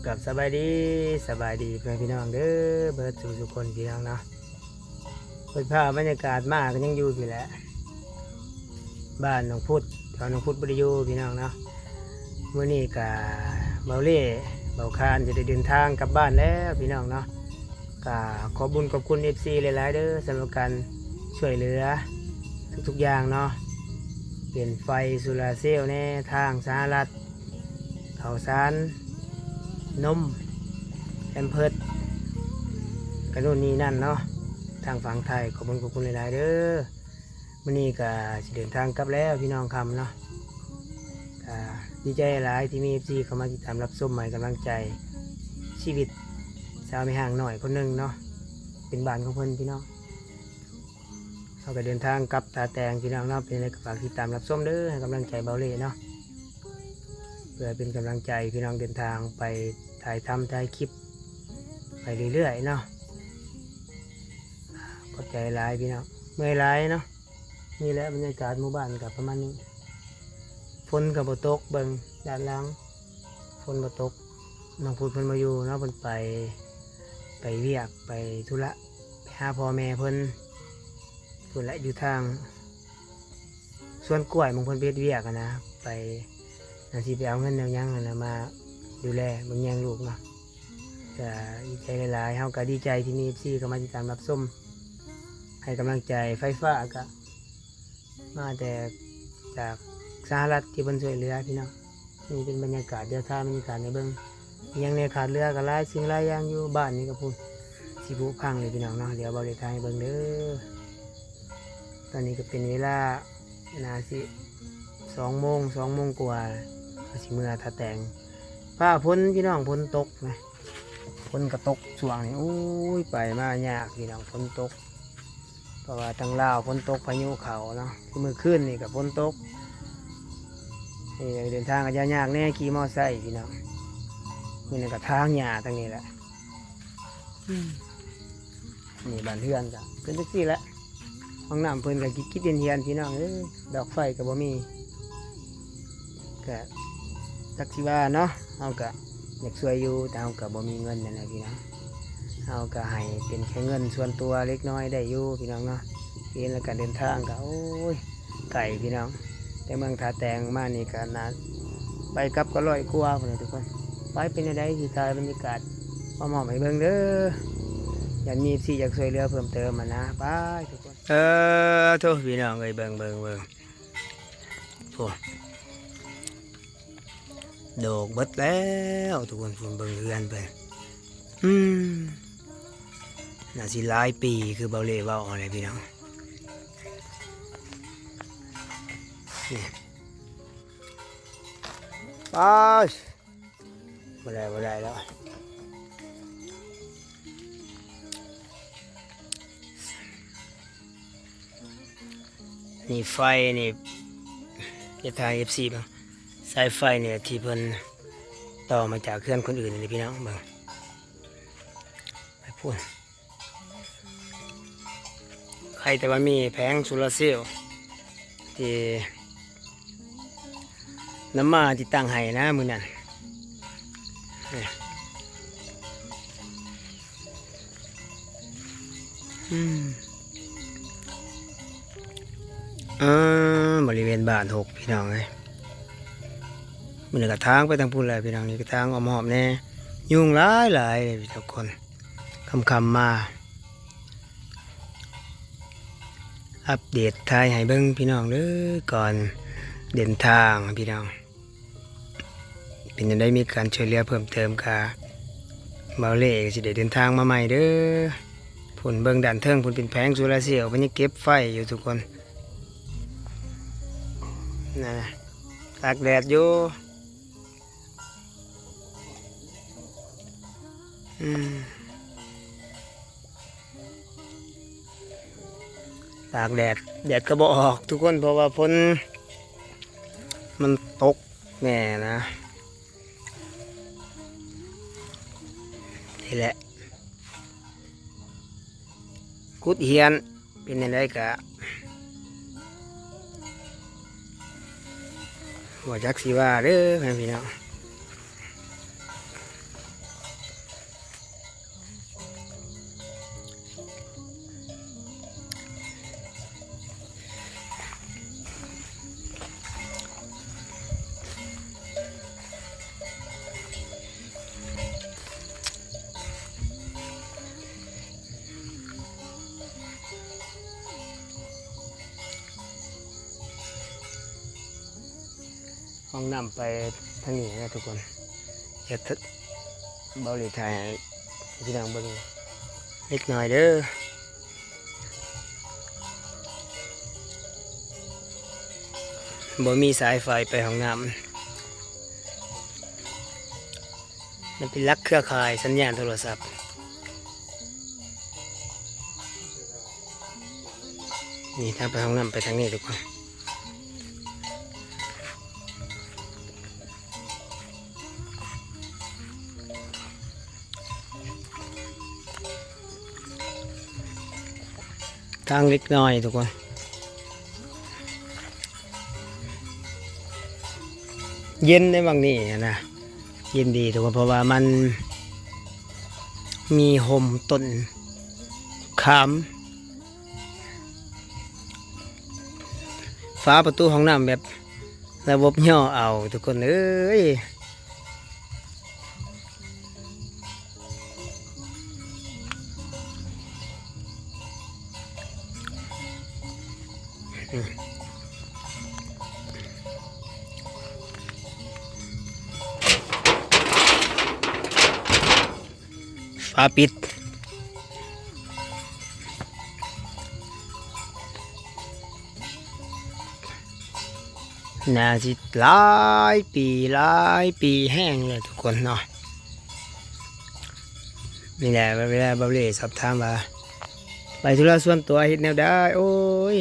ກັບສະບາຍດີ ສະບາຍດີພໍ່ແມ່ພີ່ນ້ອງເດີ ເບິດສູ່ທຸກຄົນພີ່ນ້ອງເນາະ. ເປີດພາບບັນຍາກາດມາກໍຍັງຢູ່ພີ້ແຫຼະ ບ້ານໜອງພຸດ ແຖວໜອງພຸດບໍ່ໄດ້ຢູ່ພີ່ນ້ອງເນາະ. ມື້ນີ້ກະເບົາເລ່ ເບົາຄານຈະໄດ້ເດີນທາງກັບບ້ານແລ້ວພີ່ນ້ອງເນາະ. ກະຂອບບຸນຂອບຄຸນເອັຟຊີຫຼາຍໆເດີ ສຳລັບການຊ່ວຍເຫຼືອທຸກໆຢ່າງເນາະ ເປັນໄຟໂຊລາເຊວແດ່ ທາງສະຫະລັດ ເຂົ້າສານ ນົມ ແພມເພີດ ກະໂນ່ນນີ້ນັ້ນເນາະ ທາງຝັ່ງໄທ. ຂອບບຸນຂອບຄຸນຫຼາຍໆເດີ. ມື້ນີ້ກະຊິເດີນທາງກັບແລ້ວພີ່ນ້ອງຄ່ຳເນາະ. ກະດີໃຈຫຼາຍທີ່ມີເອັຟຊີເຂົ້າມາຕິດຕາມຮັບຊົມ ໃຫ້ກຳລັງໃຈຊີວິດຊາວແມ່ຮ້າງນ້ອຍຄົນໜຶ່ງເນາະ ເປັນບ້ານຂອງເພິ່ນພີ່ນ້ອງ. ເຮົາກໍເດີນທາງກັບທ່າແຕງພີ່ນ້ອງເນາະ. ເປັນຈັ່ງໃດກໍຝາກຕິດຕາມຮັບຊົມເດີ ໃຫ້ກຳລັງໃຈເບົາເລ່ເນາະ ເພື່ອເປັນກຳລັງໃຈພີ່ນ້ອງເດີນທາງໄປຖ່າຍທຳ ຖ່າຍຄລິບໄປເລື້ອຍໆເນາະ. ຂອບໃຈຫຼາຍພີ່ນ້ອງ ເມື່ອຍຫຼາຍເນາະ. ນີ້ແຫຼະບັນຍາກາດໝູ່ບ້ານກໍປະມານນີ້ ຝົນກໍບໍ່ຕົກ ເບິ່ງດ້ານຫຼັງ ຝົນບໍ່ຕົກ. ນ້ອງພຸດເພິ່ນບໍ່ຢູ່ເນາະ ເພິ່ນໄປ ໄປວຽກ ໄປທຸລະ ໄປຫາພໍ່ແມ່ເພິ່ນ ພຸ້ນແຫຼະ ຢູ່ທາງສວນກ້ວຍ ໝ່ອງເພິ່ນໄປເຮັດວຽກຫັ້ນນະ ໄປ ໜ້າຊິໄປເອົາເງິນເອົາຫຍັງຫັ້ນນະ ມາດູແລເບິ່ງແຍງລູກເນາະ. ກະດີໃຈຫຼາຍໆ ເຮົາກະດີໃຈທີ່ມີເອັຟຊີເຂົ້າມາຕິດຕາມຮັບຊົມ ໃຫ້ກຳລັງໃຈ. ໄຟຟ້າກະມາແຕ່ຈາກສະຫະລັດທີ່ເພິ່ນຊ່ວຍເຫຼືອພີ່ນ້ອງ. ນີ້ເປັນບັນຍາກາດ ດຽວຖ່າຍບັນຍາກາດໃຫ້ເບິ່ງ ມີຫຍັງແດ່ຂາດເຫຼືອກໍຫຼາຍສິ່ງຫຼາຍຢ່າງຢູ່. ບ້ານນີ້ກໍພຸ້ນ ຊິຜຸພັງເລີຍພີ່ນ້ອງເນາະ. ດຽວເບົາເລດຖ່າຍໃຫ້ເບິ່ງເດີ. ຕອນນີ້ກໍເປັນເວລາໜ້າຊິສອງໂມງ ສອງໂມງກວ່າ ກໍຊິເມືອທ່າແຕງ. ຟ້າຝົນພີ່ນ້ອງ ຝົນຕົກນະ ຝົນກໍຕົກຊ່ວງນີ້ ໂອ້ຍ ໄປມາຍາກພີ່ນ້ອງ ຝົນຕົກ. ເພາະວ່າທາງລາວຝົນຕົກ ພາຍຸເຂົ້າເນາະ. ຄືມື້ຄືນນີ້ກໍຝົນຕົກ ນີ້ເດີນທາງກໍຈະຍາກແດ່ ຂີ່ມໍໄຊພີ່ນ້ອງ. ມື້ນີ້ກໍຖາງຫຍ້າທາງນີ້ແຫຼະ. ນີ້ບ້ານເຮືອນກໍເປັນຈັ່ງຊີ້ແຫຼະ ຫ້ອງນ້ຳເພິ່ນກໍກິດໆຫຽນໆ ພີ່ນ້ອງເອີຍ ດອກໄຟກໍບໍ່ມີ. ກະຈັກຊິວ່າເນາະ ເຮົາກະຢາກຊ່ວຍຢູ່ ແຕ່ເຮົາກະບໍ່ມີເງິນນັ້ນແຫຼະພີ່ນ້ອງ. ເຮົາກະໃຫ້ເປັນແຄ່ເງິນສ່ວນຕົວເລັກນ້ອຍໄດ້ຢູ່ພີ່ນ້ອງເນາະ. ເຫັນແລ້ວກະເດີນທາງກະ ໂອ້ຍ ໄກພີ່ນ້ອງ ແຕ່ເມືອງທ່າແຕງມານີ້ກະໜ້າ ໄປກັບກໍຮ້ອຍກວ່າພຸ້ນແຫຼະທຸກຄົນ. ໄປ ເປັນແນວໃດ ຊິຖ່າຍບັນຍາກາດມອບໃຫ້ເບິ່ງເດີ ຢ້ານມີເອັຟຊີຢາກຊ່ວຍເຫຼືອເພີ່ມເຕີມຫັ້ນນະ. ໄປທຸກຄົນ ເອີ ໂທ້ ພີ່ນ້ອງເອີຍ ເບິ່ງ ເບິ່ງ ເບິ່ງ ໂອ້ ດອກເບິດແລ້ວທຸກຄົນ. ພຸ້ນ ເບິ່ງເຮືອນເພິ່ນ ອືມ ໜ້າຊິຫຼາຍປີ ຄືເບົາເລ່ເວົ້າຫັ້ນແຫຼະພີ່ນ້ອງ. ນີ້ ໄປ ບໍ່ໄດ້ ບໍ່ໄດ້ແລ້ວ. ນີ້ໄຟນີ້ ຈະຖ່າຍໃຫ້ເອັຟຊີເບິ່ງ ສາຍໄຟນີ້ທີ່ເພິ່ນຕໍ່ມາຈາກເຮືອນຄົນອື່ນນີ້ພີ່ນ້ອງ ເບິ່ງ ໄປພຸ້ນ. ໃຄແຕ່ວ່າມີແຜງໂຊລາເຊວທີ່ນຳມາຕິດຕັ້ງໃຫ້ນະມື້ນັ້ນ. ອືມ ເອີ ບໍລິເວນບ້ານຫົກ ພີ່ນ້ອງເອີຍ. ມື້ນີ້ກໍທາງໄປທາງພຸ້ນແຫຼະພີ່ນ້ອງ ນີ້ກໍທາງອ້ອມຮອບແດ່. ຍຸງຫຼາຍໆເລີຍທຸກຄົນ. ຄ່ຳໆມາ ອັບເດດຖ່າຍໃຫ້ເບິ່ງພີ່ນ້ອງເດີ ກ່ອນເດີນທາງພີ່ນ້ອງ. ເປັນຈັ່ງໃດ ມີການຊ່ວຍເຫຼືອເພີ່ມເຕີມກະ ເບົາເລ່ກໍຊິໄດ້ເດີນທາງມາໃໝ່ເດີ. ພຸ້ນ ເບິ່ງດ້ານເທິງພຸ້ນ ເປັນແຜງໂຊລາເຊວ ເພິ່ນຍັງເກັບໄຟຢູ່ທຸກຄົນ. ນະ ຕາກແດດຢູ່. ອືມ ຕາກແດດ ແດດກໍບໍ່ອອກທຸກຄົນ ເພາະວ່າຝົນມັນຕົກແນ່ນະ. ນີ້ແຫຼະ ຂຸດຫຽນ ເປັນຈັ່ງໃດກະ ເ ບໍ່ຈັກຊິວ່າເດີ້ ພໍ່ແມ່ພີ່ນ້ອງ. ຫ້ອງນ້ຳໄປທາງນີ້ນະທຸກຄົນ. ດຽວເບົາຫຼີຖ່າຍໃຫ້ພີ່ນ້ອງເບິ່ງເລັກນ້ອຍເດີ້. ບໍ່ມີສາຍໄຟໄປຫ້ອງນ້ຳ. ມັນເປັນຫຼັກເຄືອຂ່າຍສັນຍານໂທລະສັບ. ນີ້ທາງໄປຫ້ອງນ້ຳໄປທາງນີ້ທຸກຄົນ. ທາງເລັກນ້ອຍທຸກຄົນ. ເຢັນໃນຫວ່າງນີ້ນະ ເຢັນດີທຸກຄົນ ເພາະວ່າມັນມີຮົ່ມຕົ້ນຂາມ. ຝາປະຕູຫ້ອງນ້ຳແບບລະບົບຍໍ່ເອົາທຸກຄົນເອີຍ. ຝາປິດ. ໜ້າຊິຫຼາຍປີ ຫຼາຍປີແຮງແລ້ວທຸກຄົນເນາະ. ນີ້ແຫຼະ ເວລາເບົາເລ່ສອບຖາມວ່າ ໄປທຸລະສ່ວນຕົວເຮັດແນວໃດ? ໂອ້ຍ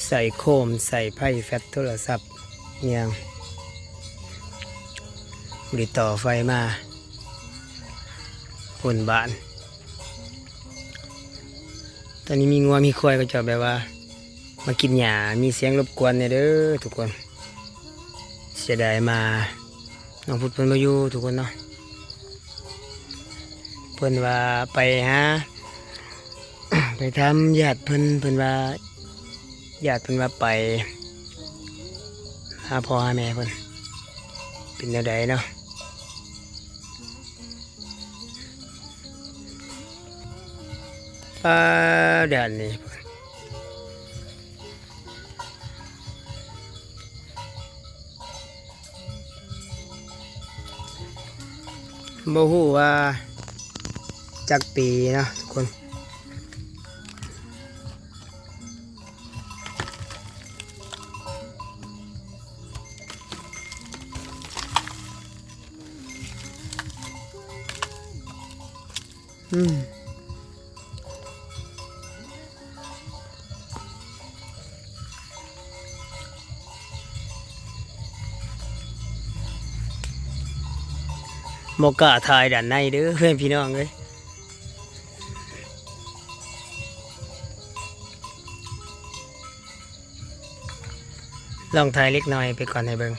ໃສ່ໂຄມ ໃສ່ໄຟແຟດໂທລະສັບຫຍັງ ບໍ່ໄດ້ຕໍ່ໄຟມາຄົນບ້ານ. ຕອນນີ້ມີງົວມີຄວາຍ ເຂົາເຈົ້າແບບວ່າມາກິນຫຍ້າ ມີສຽງລົບກວນແດ່ເດີ້ທຸກຄົນ. ເສຍດາຍມາ ນ້ອງພຸດເພິ່ນບໍ່ຢູ່ທຸກຄົນເນາະ. ເພິ່ນວ່າໄປຫາ ໄປຖາມຍາດເພິ່ນ ເພິ່ນວ່າ ຍາດເພິ່ນວ່າໄປຫາພໍ່ຫາແມ່ເພິ່ນ. ເປັນແນວໃດເນາະ? ປາ ດ້ານນີ້ ບໍ່ຮູ້ວ່າຈັກປີເນາະທຸກຄົນ. ອືມ ບໍ່ກ້າຖ່າຍດ້ານໃນເດີ້ ເພື່ອນພີ່ນ້ອງເອີຍ. ລອງຖ່າຍເລັກນ້ອຍໄປກ່ອນໃຫ້ເບິ່ງ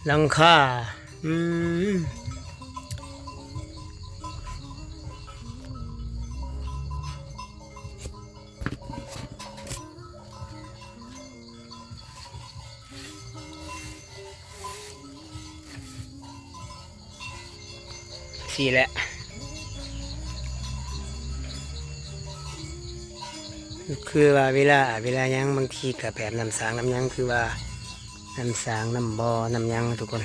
ຫຼັງຄາ. ອືມ ຊີ້ແຫຼະ ຄືວ່າເວລາ ເວລາຫຍັງ ບາງທີກະແບບນ້ຳສາງນ້ຳຫຍັງ ຄືວ່ານ້ຳສາງ ນ້ຳບໍ່ ນ້ຳຫຍັງທຸກຄົນ.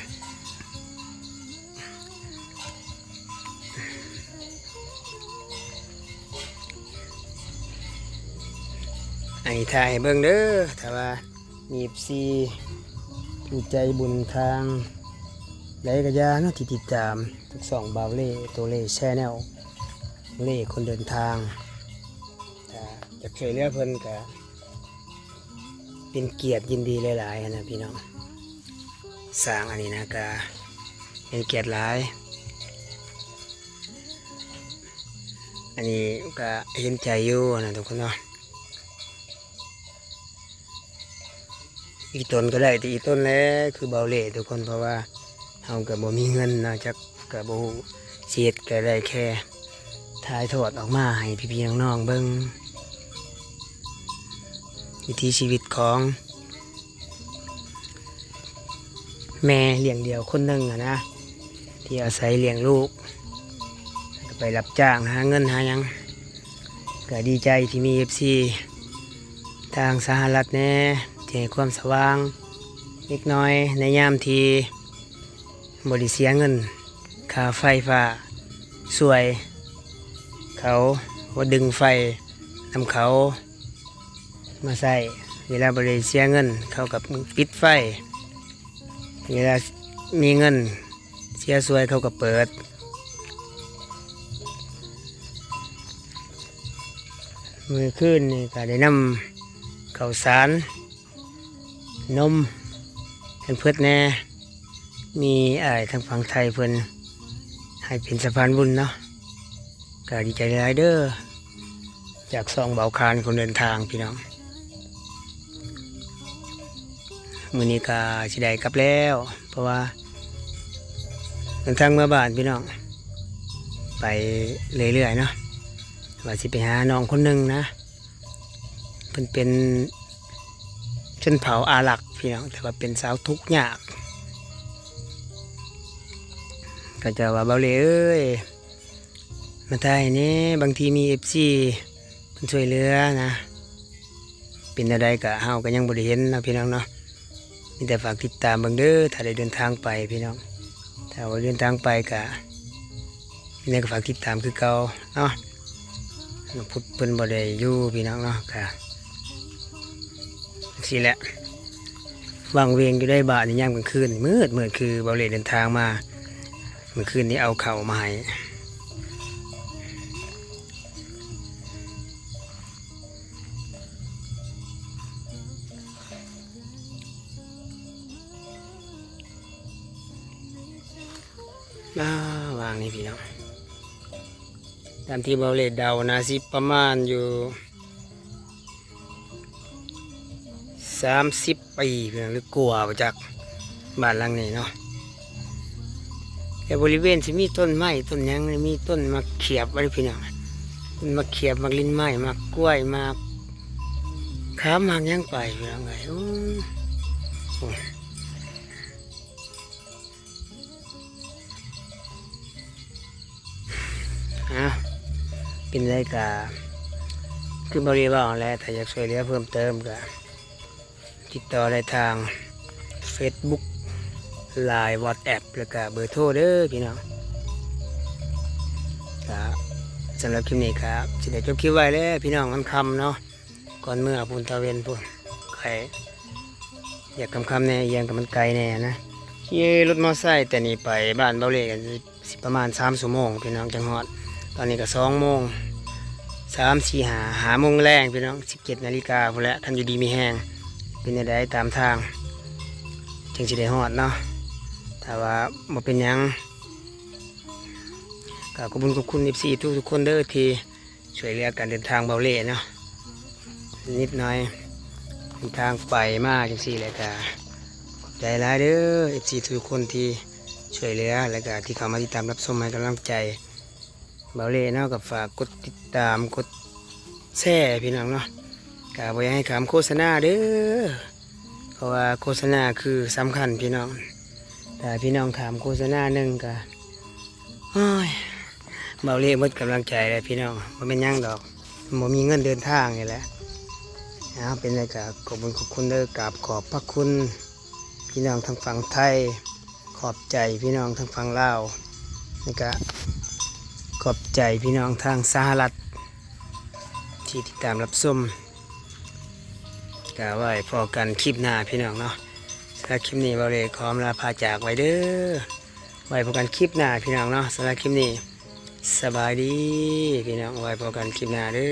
ອັນນີ້ຖ່າຍໃຫ້ເບິ່ງເດີ້ ຖ້າວ່າມີເອັຟຊີຜູ້ໃຈບຸນທາງໃດກະຢ່າເນາະ ທີ່ຕິດຕາມທຸກຊ່ອງ ບ່າວເລ່ ໂຕເລ່ Channel ເລ່ຄົນເດີນທາງ. ຖ້າຢາກຊ່ວຍເຫຼືອເພິ່ນກະ ເປັນກຽດຍິນດີຫຼາຍໆຫັ້ນນະພີ່ນ້ອງ. ສ້າງອັນນີ້ນະກະເປັນກຽດຫຼາຍ. ອັນນີ້ກະເຫັນໃຈຢູ່ນະທຸກຄົນເນາະ. ອີ່ຕົນກໍໄດ້ແຕ່ອີ່ຕົນແຫຼະ ຄືເບົາເລ່ທຸກຄົນ ເພາະວ່າເຮົາກໍບໍ່ມີເງິນເນາະ ຈັກກໍບໍ່ຮູ້ຊິເຮັດ ກໍໄດ້ແຄ່ຖ່າຍທອດອອກມາໃຫ້ພີ່ໆນ້ອງໆເບິ່ງ ວິຖີຊີວິດຂອງ ແມ່ລ້ຽງດ່ຽວຄົນໜຶ່ງຫັ້ນນະ ທີ່ອາໄສລ້ຽງລູກ ແລ້ວກໍໄປຮັບຈ້າງຫາເງິນຫາຫຍັງ ກໍດີໃຈທີ່ມີເອັຟຊີທາງສະຫະລັດແດ່ ທີ່ໃຫ້ຄວາມສະຫວ່າງເລັກນ້ອຍ ໃນຍາມທີ່ບໍ່ໄດ້ເສຍເງິນຄ່າໄຟຟ້າຊ່ວຍເຂົາ ບໍ່ດຶງໄຟນຳເຂົາ ມາໃຊ້ ເວລາບໍ່ໄດ້ເສຍເງິນ ເຂົາກໍປິດໄຟ ເວລາມີເງິນເສຍຊ່ວຍ ເຂົາກໍເປີດ. ມື້ຄືນນີ້ກໍໄດ້ນຳເຂົ້າສານ ນົມ ແພມເພີດແດ່ ມີອ້າຍທາງຝັ່ງໄທເພິ່ນໃຫ້ເປັນສະພານບຸນເນາະ ກໍດີໃຈຫຼາຍເດີ ຈາກຊ່ອງເບົາຄານຄົນເດີນທາງພີ່ນ້ອງ. ມື້ນີ້ກໍຊິໄດ້ກັບແລ້ວ ເພາະວ່າເດີນທາງເມືອບ້ານພີ່ນ້ອງ ໄປເລື້ອຍໆເນາະ ວ່າຊິໄປຫານ້ອງຄົນໜຶ່ງນະ ເພິ່ນເປັນຊົນເຜົ່າອາລັກພີ່ນ້ອງ ແຕ່ວ່າເປັນຊາວທຸກຍາກ ເຂົາເຈົ້າວ່າ ເບົາເລ່ເອີຍ ມາຖ່າຍໃຫ້ແດ່ ບາງທີມີເອັຟຊີເພິ່ນຊ່ວຍເຫຼືອນະ ເປັນແນວໃດກະເຮົາກະຍັງບໍ່ໄດ້ເຫັນເນາະພີ່ນ້ອງເນາະ ມີແຕ່ຝາກຕິດຕາມເບິ່ງເດີ ຖ້າໄດ້ເດີນທາງໄປພີ່ນ້ອງ ຖ້າວ່າເດີນທາງໄປກະ ຍັງໄງກໍฝາກຕິດຕາມຄືເກົ່າເນາະ ນ້ອງພຸດເພິ່ນບໍ່ໄດ້ຢູ່ພີ່ນ້ອງເນາະ ກະຈັ່ງຊີ້ແຫຼະ ວັງເວງຢູ່ໃນບ້ານນີ້ ຍາມກາງຄືນມືດໆ ຄືເບົາເລ່ເດີນທາງມາ ມື້ຄືນນີ້ເອົາເຂົ້າມາໃຫ້. ອ້າວ ວາງນີ້ພີ່ນ້ອງ ຕາມທີ່ເບົາເລ່ເດົານະ ຊິປະມານຢູ່ສາມສິບປີ ພີ່ນ້ອງ ຫຼືກວ່າບໍ່ຈັກ ບ້ານຫຼັງນີ້ເນາະ ແຕ່ບໍລິເວນຊິມີຕົ້ນໄມ້ຕົ້ນຫຍັງ ມີຕົ້ນໝາກຂຽບໄວ້ພີ່ນ້ອງ ຕົ້ນໝາກຂຽບ ໝາກລິນໄມ້ ໝາກກ້ວຍ ໝາກຂາມ ໝາກຫຍັງໄປພີ່ນ້ອງເອີຍ ໂອ້ ໂອ້. ອ້າວ ເປັນໃດກະ ຄືເບົາເລ່ເວົ້າຫັ້ນແຫຼະ ຖ້າຢາກຊ່ວຍເຫຼືອເພີ່ມເຕີມກະ ຕິດຕໍ່ໄດ້ທາງເຟສບຸກ ລາຍ ວັອດແອັບ ແລ້ວກະເບີໂທເດີພີ່ນ້ອງ ກະ ສຳລັບຄລິບນີ້ກະ ຊິໄດ້ຈົບຄລິບໄວ້ແລ້ວພີ່ນ້ອງ ມັນຄ່ຳເນາະ ກ່ອນເມືອພຸ້ນ ຕາເວັນພຸ້ນ ຂ້ອຍຢາກຄ່ຳໆແດ່ ຢ່າງກະມັນໄກແດ່ນະ ຂີ່ລົດມໍໄຊແຕ່ນີ້ໄປບ້ານເບົາເລ່ກະຊິປະມານສາມຊົ່ວໂມງພີ່ນ້ອງ ຈັ່ງຮອດ ຕອນນີ້ກະສອງໂມງ ສາມ ສີ່ ຫ້າ ຫ້າໂມງແລງພີ່ນ້ອງ ສິບເຈັດນາລິກາພຸ້ນແຫຼະ ຄັນຢູ່ດີມີແຮງ ເປັນແນວໃດຕາມທາງ ຈຶ່ງຊິໄດ້ຮອດເນາະ ຖ້າວ່າບໍ່ເປັນຫຍັງ ກະຂອບຄຸນຂອບຄຸນເອັຟຊີທຸກໆຄົນເດີ ທີ່ ຊ່ວຍເຫຼືອການເດີນທາງເບົາເລ່ເນາະ ນິດໜ້ອຍ ເດີນທາງໄປມາຈັ່ງຊີ້ແຫຼະ ກະຂອບໃຈຫຼາຍເດີ ເອັຟຊີທຸກຄົນທີ່ຊ່ວຍເຫຼືອ ແລ້ວກະທີ່ເຂົ້າມາຕິດຕາມຮັບຊົມໃຫ້ກຳລັງໃຈເບົາເລ່ເນາະ ກໍຝາກກົດຕິດຕາມ ກົດແຊໃຫ້ພີ່ນ້ອງເນາະ ກະບໍ່ຢາກໃຫ້ຂ້າມໂຄສະນາເດີ ເພາະວ່າໂຄສະນາຄືສຳຄັນພີ່ນ້ອງ ຖ້າພີ່ນ້ອງຂ້າມໂຄສະນາໜຶ່ງກະ ໂອ້ຍ ເບົາເລ່ໝົດກຳລັງໃຈແລ້ວພີ່ນ້ອງ ບໍ່ແມ່ນຫຍັງດອກ ບໍ່ມີເງິນເດີນທາງນີ້ແຫຼະ ເອົາ ເປັນໃດກະຂອບບຸນຂອບຄຸນເດີ ກາບຂອບພະຄຸນພີ່ນ້ອງທາງຝັ່ງໄທ ຂອບໃຈພີ່ນ້ອງທາງຝັ່ງລາວ ແລ້ວກະຂອບໃຈພີ່ນ້ອງທາງສະຫະລັດ ທີ່ຕິດຕາມຮັບຊົມ ກະໄວ້ພໍ້ກັນຄລິບໜ້າພີ່ນ້ອງເນາະ ສຳລັບຄລິບນີ້ເບົາເລ່ຂໍອຳລາພາຈາກໄວ້ເດີ ໄວ້ພົບກັນຄລິບໜ້າພີ່ນ້ອງເນາະ ສຳລັບຄລິບນີ້ ສະບາຍດີພີ່ນ້ອງ ໄວ້ພົບກັນຄລິບໜ້າເດີ.